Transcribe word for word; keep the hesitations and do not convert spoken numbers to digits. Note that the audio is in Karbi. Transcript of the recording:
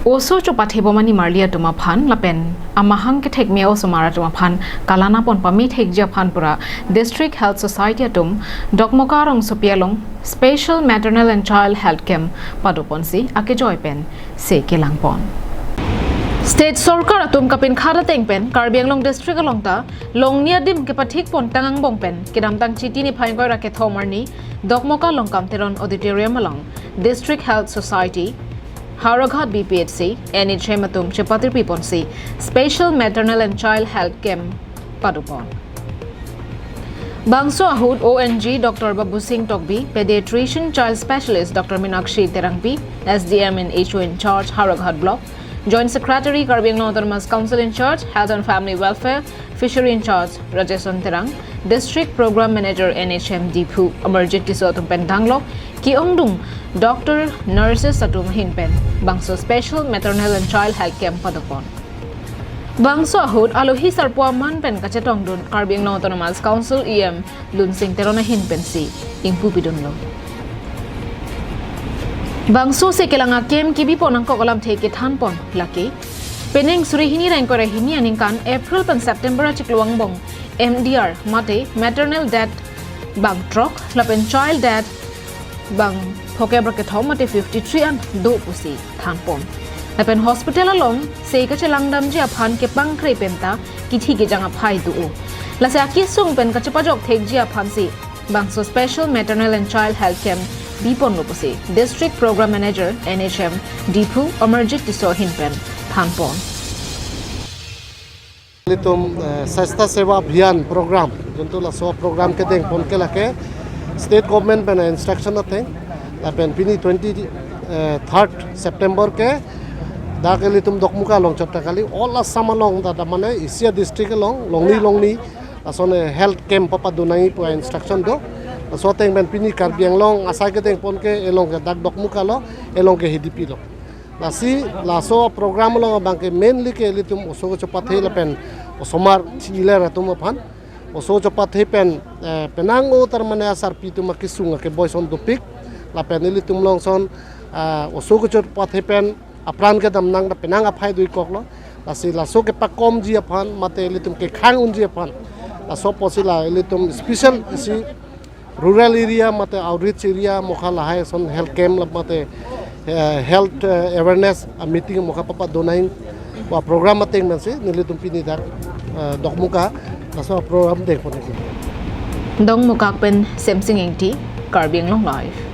Oso chopathebom animarli atum aphan lapen amahang kethekme osomar atum aphan kalanapon pamethekji aphan pura District Health Society atum Dokmoka rongsopi along Special Maternal and Child Health Camp padoponsi akejoi pen se kelangpon. State sorkar atum kapinkhat ateng pen Karbi Anglong District along ta longni adim kepathikpon tang angbong pen kedamtang Chiti niphai ingkoi ra kethom arni Dokmoka Longkam Teron Auditorium along District Health Society, Howraghat B P H C, N H M atum chepatirpiponsi Special Maternal and Child Health Camp padopon. Bangso ahut O N G Doctor Babusing Tokbi, Pediatrician Child Specialist Doctor Minakshi Terangpi, S D M and H O in charge Howraghat Block, Joint Secretary Karbi Anglong Autonomous Council in charge Health and Family Welfare, Fishery in charge Rajeson Terang, District Program Manager N H M Diphu Amarjit Tisso atum pen tanglo ke-ongdung doctor, nurses atum ahin pen bangso Special Maternal and Child Health Camp padopon. Bangso ahut alohi sarpo aman pen kachetongdun Karbi Anglong Autonomous Council E M Lunsing Teron ahin pensi ingpupidunlo. Bangso se kelang a-camp kebipon angkok alamthe kethanpon lake penang suri hini ra ingkoi ra hini aningkan April pen September achiklo angbong M D R mate maternal death bang throk lapen child death bang phokep ra kethom mate fifty-three an do pusi thanpon. Lapen hospital along se kachelangdamji aphan kepangkre penta kithi kejang aphai do-o. Lasi akesung pen kachepajok thekji aphansi bangso Special Maternal and Child Health Camp biponlo pusi District Program Manager N H M Diphu Amarjit Tisso ahin pen thanpon. Ilitum, eh, Swachhata Seva Abhiyan program, juntu laso program kedengpon ke lake state government pen instruction ateng, lapen pini twenty, eh, third September ke dak ilitum Dokmoka along chot ta kali, all Assam along ta, ta mane isi a-district along longni longni lason health camp papadonangji pu instruction do. Laso ateng pen pini Karbi Anglong asai kedengpon ke elong ke dak Dokmoka lo, elong ke Hidipi lo. Lasi laso program along abang ke mainly ke ilitum oso kechopathe lapen osomar chiler atum aphan. Oso chopathe pen, eh, penang o tar mane asarpi atum akesung akeboi ason dopik. Lapen ilitum along ason, ah, oso kechopathe pen apran kedam nang ta penang aphai do-ik koklo. Lasi laso kepakomji aphan mate ilitum kekhang unji aphan, laso apotsi la ilitum special isi rural area mate outreach area mokha lahai ason health camp la mate, eh, health, eh, awareness a-meeting mokha papadonangji pu program ateng pensi nelitum pini dak, eh, Dokmoka laso program dengpon nangji. Dokmoka pen Semsing Ingti, Karbi Anglong Live.